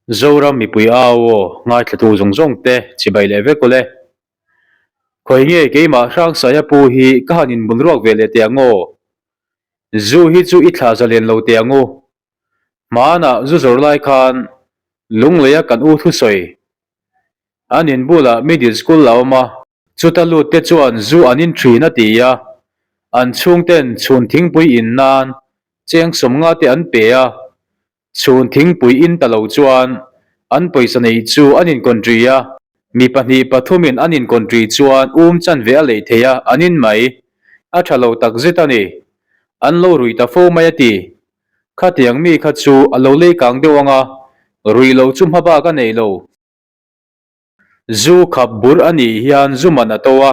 Zoram mipui au aw ngaithlatu zawng zawng te chibai leh vek ule. Khawi nge keimah Hrangsaia pu hi ka han inbun ruak ve leh teh ang aw. Zu hi chu i thlah zalen lo teh ang u. Hmanah zu zawrh lai khan Lungleia kan u thusawi an in bulah middle school a awm a, chuta lut te chuan zu an in thin a ti a, an chhungten chhun thingpui in nan cheng sawmnga te an pe a, Chhun thingpui in ta lo chuan an pawisa nei chu an inkawnṭi a, mi pahnih pathumin an inkawnṭi chuan um chanve a lei thei a, an in mai. A ṭha lo tak zet a ni. An lo rui ta fo mai a ti. Khatiang mi kha chu a lo lei kang deuh ang a, rui lo chu hma bak a nei lo. Zu khap bur a nih hian zu man a to a,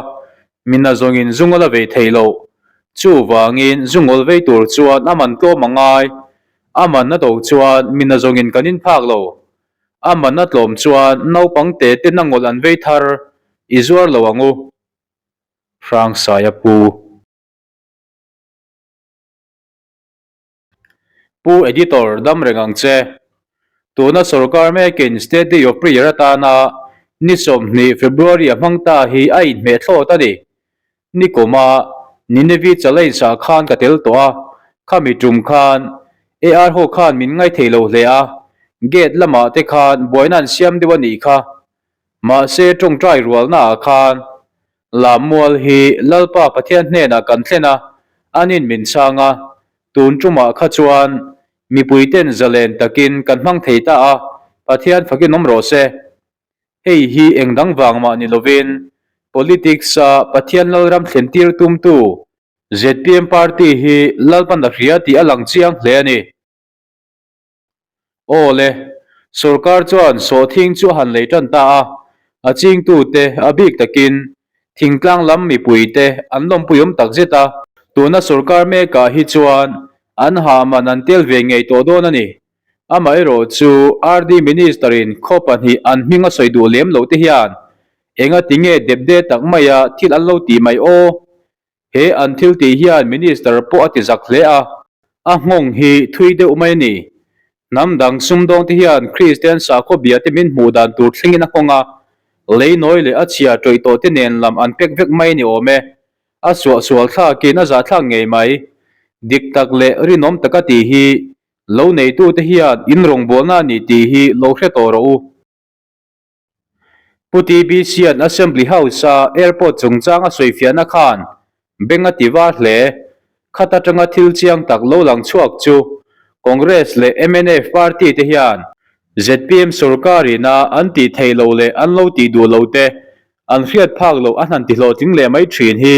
mina zawngin zu ngawl a vei thei lo. Chuvangin zu ngawl vei tur chuan a man tlawm a ngai. A man a to chuan mina zawngin kan in phak lo. A man a tlawm chuan naupang te ten a ngawl an vei thar i zuar lo ang u. Hrangsaia pu. Pu Editor, dam reng ang che. Tuna sorkar mekin State Day of Prayer atana ni 20 February a hmang ta hi a inhmeh thlawt a ni. Nikuma Nineveh Challenge ah khan ka tel tawh a, khami tum khan AR ho khan min ngaithei lo hle a, gate lamah te khan buaina an siam deuh a nih kha. Mahse tawngtai rualna ah khan Lammual hi Lalpa Pathian hnenah kan thlen a, anin min chhang a, tun tumah kha chuan mipuiten zalen takin kan hmang thei ta a, Pathian fakin awm rawh se. Hei hi eng dang vang mah ni lovin politics-a Pathian Lalram thlen tir tumtu zpm party hi Lalpan a hria tih a lang chiang hle a ni. Aw le, sorkar chuan sawhthing chu a han lei tan ta a, a chingtute a bik takin thingtlang lam mipuite an lawmpui awm tak zet a, tuna sorkar mekah hi chuan an hahman an tel ve ngei tawh dawn a ni. Amaherawhchu RD Minister-in khaw pahnih an hming a sawi duh lem loh te hian engati nge depde tak maia thil an lo tih mai aw? He an thil tih hian Minister pawh a ti zak hle a, a nghawng hi thui deuh mai a ni. Hnam dang sumdawng te hian Kristian sakhaw bia te min hmuh dan tur thlengin a nghawng a, lei nawi leh a chhia tawih tawh te nen lam an pek vek mai a ni awm e. A suahsual thlakin a zahthlak ngei mai. Dik tak leh rinawm taka tih hi lo neitute hian in rawngbawlna a ni tih hi lo hre tawh rawh u. Pu TBC-a'n Assembly House-a airport chungchang a sawifiahna khan beng a ti var hle. Khat atanga thil chiang tak lo lang chhuak chu Congress leh mnf party te hian zpm sorkarin a an tih theih loh leh an lo tih duh loh te an hriat phak loh a hnan ti hlawhtling leh mai thin hi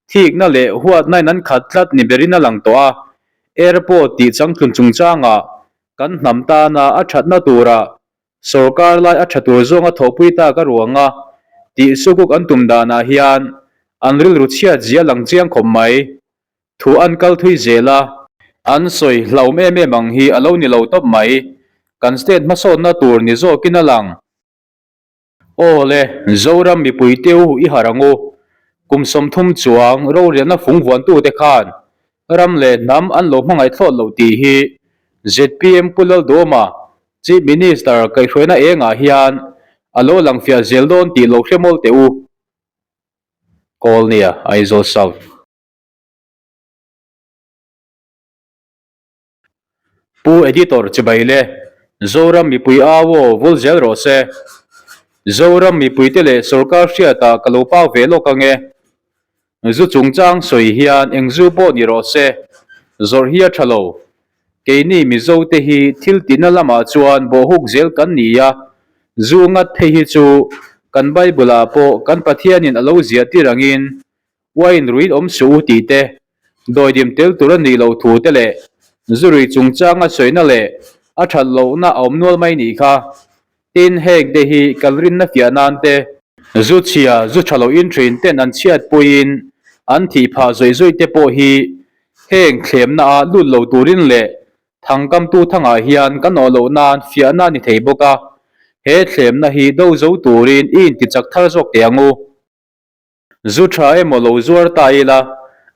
thikna leh huatnain an khat tlat ni berin a lang tawh a. Airport tih changtlun chungchangah kan hnam tana a thatna turah Sorkar lai a tha tur zawnga thawhpui tak a ruang a, tih sukuk an tum danah hian an rilru chhiat zia lang chiang khawp mai. Thu an kal thui zel a, an sawi hlauhawm em em ang hi a lo ni lo tawp mai. Kan state hmasawnna tur ni zawkin a lang. Aw le, Zoram mipui teu i harh ang u. Kum 30 chuang rorelna fung vuantute khan ram leh hnam an lo hmangaih thlawt loh tih hi zpm Pu Laldawma Chief Minister kaihhruaina engah hian a lo lang fiah zel dawn tih lo hre mawl teh u. Kawlnia, Aizawl South. Pu Editor chibai le, Zoram mipui au aw vul zel rawh se. Zoram mipuite leh sorkar hriatah ka lo pau ve lawk ange. Zu chungchang sawi hian eng zu pawh ni rawh se, zawrh hi a tha lo. Keini Mizo te hi thil tihna lamah chuan bawhhuk zel kan ni a, zu ngat phei hi chu kan Bible ah pawh kan Pathianin a lo ziah tir angin Uain ruin awm suh u tih te, dawidim tel tur a nih loh thu te leh zu rui chungchanga sawina leh a that lohna a awm nual mai nih kha. Tin, heng te hi kan rinna fiah nan te, zu chhia, zu tha lo in thin ten an chhiat puiin an thih phah zawih zawih te pawh hi heng thlemna ah lut lo turin leh thangkamtu thangah hian kan awh loh nan fiahna a ni thei bawk a, he thlemna hi do zo turin i intichak thar zawk teh ang u. Zu tha emaw lo zuar ta ila,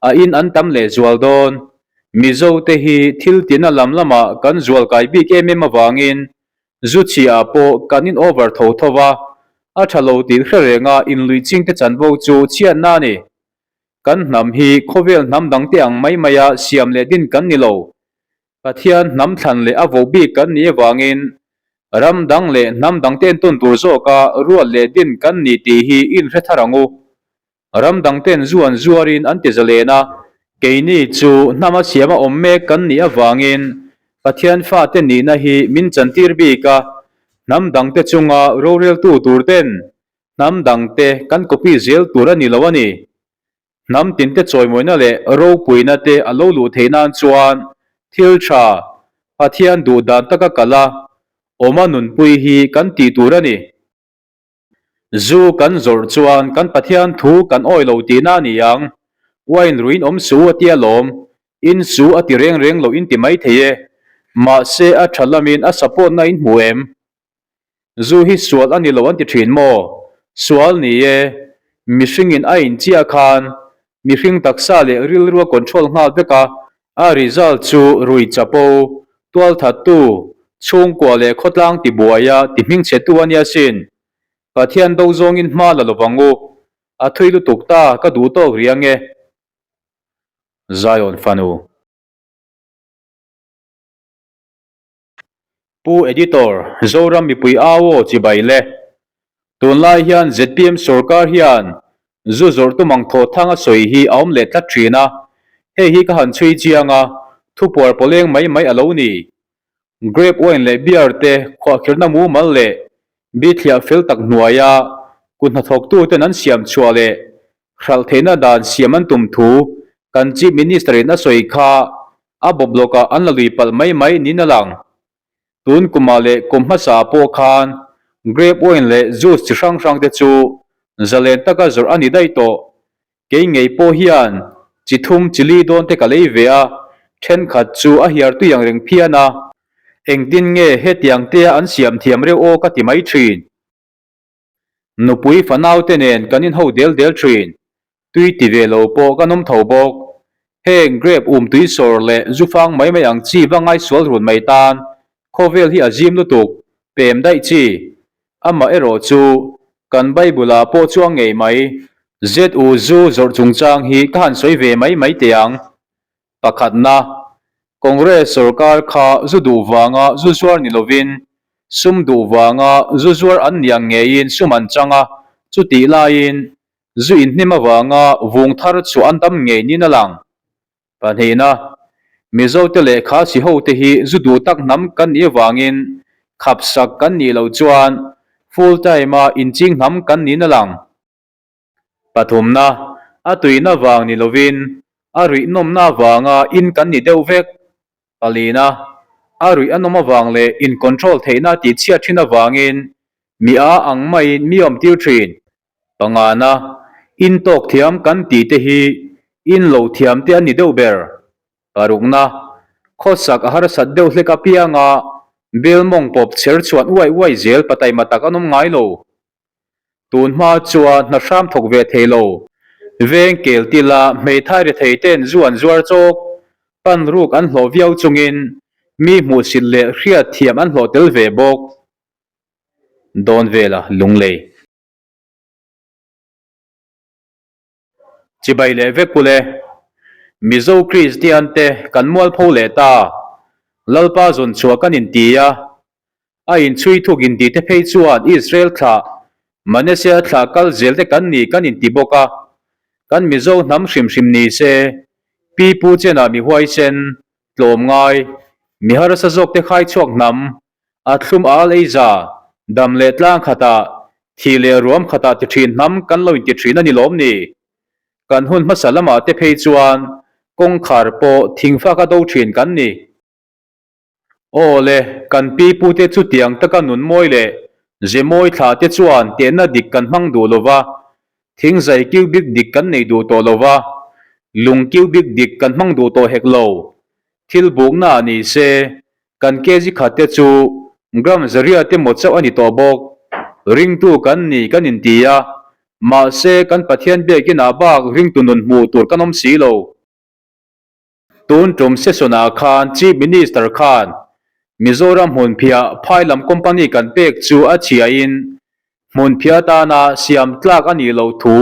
a in an tam leh zual dawn. Mizo te hi thil tina lam lamah kan zual kai bik em em avangin. Zu chhiah ah pawh kan in over tho tho va, a tha lo tih hre renga inluih chingte chanvo chu chhiatna a ni. Kan hnam hi khawvel hnam dangte ang mai maia siam leh din kan ni lo. Pathian hnam thlan leh a voh bik kan nih avangin ram dang leh hnam dangte entawn tur zawka ruat leh din kan ni tih hi inhre thar ang u. Ram dangten zu an zuarin an ti zalen a, keini chu hnama siama awm mek kan nih avangin Pathian fate nihna hi min chantir bik a, hnam dangte chunga roreltu turten hnam dangte kan copy zel tur a ni lo a ni. Hnam tinte chawimawina leh ropuina te a lo luh theih nan chuan thil tha, Pathian duh dan taka kal a, awma nunpui hi kan tih tur a ni. Zu kan zawrh chuan kan Pathian thu kan awi lo tihna a ni ang. Wine ruiin awm su a tia lawm, in su a ti reng reng lo in ti mai thei e. Mahse a tha lamin a support na in hmu em? Zu hi sual a ni lo an ti thin maw? Sual ni e. Mihringin a in chiah khan mihring taksa leh rilru a control nghal vek a, a result chu rui chapo, tualthattu, chhungkua leh khawtlang tibuaia ti hmingchhetu a nia sin. Pathian do zawngin hma la lovang u, a thui lutuk ta ka duh tawk riang e. Zion fanu. Pu Editor, Zoram mipui au aw chibai le. Tunlai hian zpm sorkar hian zu zawrh tum ang thaw thang a sawi hi a awm leh tlat thin a, hei hi ka han chhui chiang a, thupuar pawleng mai mai a lo ni. Grape wine leh beer te khuahkhirhna mumal leh bithliah fel tak hnuaia kut hnathawktuten an siam chhuah leh hralh theihna dan siam an tum thu kan Chief Minister in a sawi kha a bawp lawkah an la lui palh mai mai niin a lang. Tun kumah leh kum hmasa pawh khan grape wine leh juice chi hrang hrang te chu zalen taka zawrh a ni daih tawh. Kei ngei pawh hian chi thum chi li dawn te ka lei ve a, thenkhat chu a hiar tui ang reng phian a. Engtin nge hetiang tea an siam thiam reuh aw ka ti mai thin. Nupui fanau te nen kan inho del del thin. Tui ti ve lo pawh kan awm tho bawk. Heng grape um tui sawr leh zu fang mai mai ang chi va ngaisual run mai tan khawvel hi a zim lutuk, pem daih chi. Amah erawh chu kan Bible ah pawh chuang ngei mai. ZU zu zawrh chungchang hi ka han sawi ve mai mai teh ang. Pakhatna, Congress sorkar kha zu duh vanga zu zuar ni lovin, sum duh vanga zu zuar an ni ang ngeiin sum an chang a, chutih laiin zu inhnem avanga vung thar chhuah an tam ngei niin a lang. Pahnihna, Mizote leh Khasi hote hi zu duh tak hnam kan nih avangin khapsak kan nih loh chuan full time-a inching hnam kan niin a lang. Pathumna, a tuihna vang ni lovin a ruih nawmna avanga in kan ni deuh vek. Palina, a ruih a nawm avang leh in control theihna tih chhiat thin avangin mi a ang maiin mi awm tir thin. Pangana, in tawk thiam kan tih te hi in lo thiam te a ni deuh ber. Parukna, khawsak a harsat deuh hlek apianga bel mawng pawp chher chhuan uai uai zel pataima tak an awm ngai lo. Tun hma chuan hna hram thawk ve thei lo. Veng kel tila hmeithai rethei ten zu an zuar chawk, pan ruk an hlawh viau chungin mi hmuhsit leh hriat thiam an hlawh tel ve bawk. Dawn vela lunglei. Chibai leh vek ule. Mizo Kristian te kan mualpho leh ta. Lalpa zawn chhuah kan inti a. A inchhui thuk inti te phei chuan Israel thlah, Manasseh thlah kal zel te kan ni kan inti bawk a. Kan Mizo hnam hrim hrim ni se, Pi Pu chenah mi huaisen, tlawm ngai, mi harsa zawk te khai chhuak hnam, A thlum al ei za, dam leh tlang khatah, thih leh ruam khatah ti thin hnam kan lo inti thin a ni lawm ni? Kan hun hmasa lamah te phei chuan kawngkhar pawh thingfak a do thin kan ni. Aw le, kan pi pute chutiang taka nun mawi leh ze mawi thlah te chuan tehna dik kan hmang duh lo va, thingzai cubic dik kan nei duh tawh lo va, lung cubic dik kan hmang duh tawh hek lo. Thil bukna ah ni se, Kan kg khat te chu gram zaria te maw chauh a ni tawh bawk. Ringtu kan ni kan inti a, mahse kan Pathian biakin ah bak ringtu nun hmuh tur kan awm si lo. Tun tum session ah khan Chief Minister khan. Mizoram hmunphiah phai lam company kan pek chu a chhiain hmunphiah atana siam tlak a nih loh thu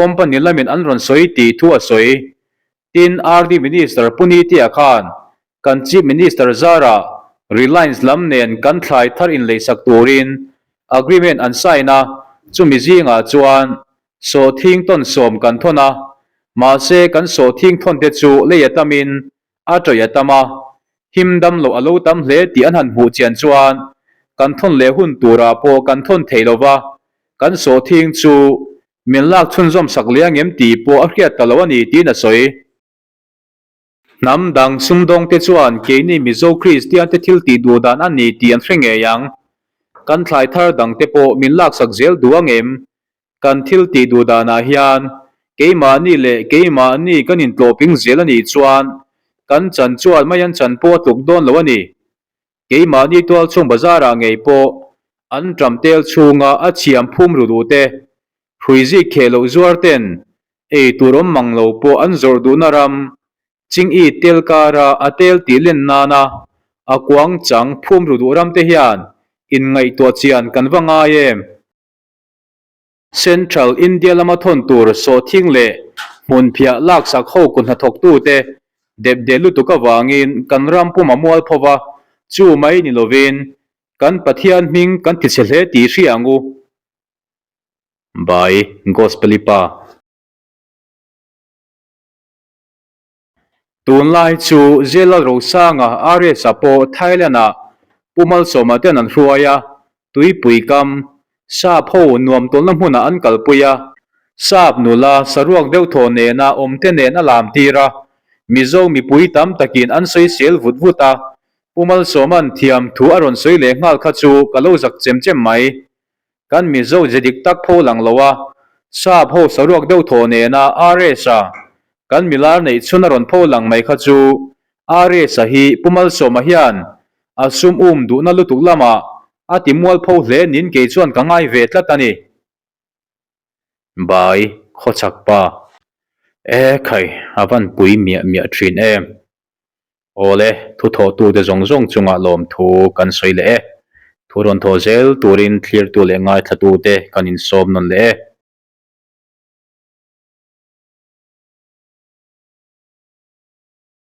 company lamin an rawn sawi tih thu a sawi. Tin, RD Minister Pu Nitia khan kan Chief Minister zarah Reliance lam nen kan thlai thar inleisak turin agreement an sign a, chumi zingah chuan sawhthing tawn sawm kan thawn a, mahse kan sawhthing thawn te chu lei a tamin a tawih a tam a, him dam loh a lo tam hle tih an han hmuh chian chuan kan thawn leh hun turah pawh kan thawn thei lo va, kan sawhthing chu min lak chhunzawm sak leh angem tih pawh a hriat ta lo a ni tiin a sawi. Hnam dang sumdawngte chuan keini Mizo Kristian te thil tih duh dan a ni tih an hre ngei ang. Kan thlai thar dangte pawh min laksak zel duh angem? Kan thil tih duh danah hian keimahni leh keimahni kan intlawhping zel a nih chuan kan chan chuan mai an chan pawh a tluk dawn lo a ni. Keimahni tualchhung bazarah ngei pawh an ṭam tel chhunga a chhiam phum ru duh te, hruizik kheh loh zuar ten ei tur awm mang lo pawh an zawrh duhna ram Ching'i tel kara a tel tih len nana a kuang chang phum ru duh ram te hian inngaihtuah chian kan va ngai em? Central India lama thawn tur sawhthing leh hmunphiah laksak ho kut hnathawktute depde lutuk avangin kan ram pum a mual pho va, chu mai ni lovin kan Pathian hming kan tichhe hle tih hria ang u. By Gospel-i pa. Tunlai chu Zelal Rosanga RS-a pawh Thailand-ah Pu Malsawma ten an hruai a, tuipui kam, sap ho nuam tawlna hmunah an kalpui a, sap nula saruak deuh thaw nena awmte nen a lam tir a, Mizo mipui tam takin an sawisel vut vut a, Pu Malsawma'n thiam thu a rawn sawi leh nghal kha chu ka lo zak chem chem mai. Kan Mizo ze dik tak pho lang lo a, sap ho saruak deuh thaw nena RS-a kan milar neih chhun a rawn pho lang mai kha chu RS-a hi Pu Malsawma hian a sum um duhna lutuk lamah a ti mual pho hle nin kei chuan ka ngai ve tlat a ni. Bai, khawchhak pa. E khai, a van pui miah miah thin em. Awle, thu thawhtute zawng zawng chungah lawmthu kan sawi leh e. Thu rawn thaw zel turin thlirtu leh ngaithlatute kan insawm nawn leh e.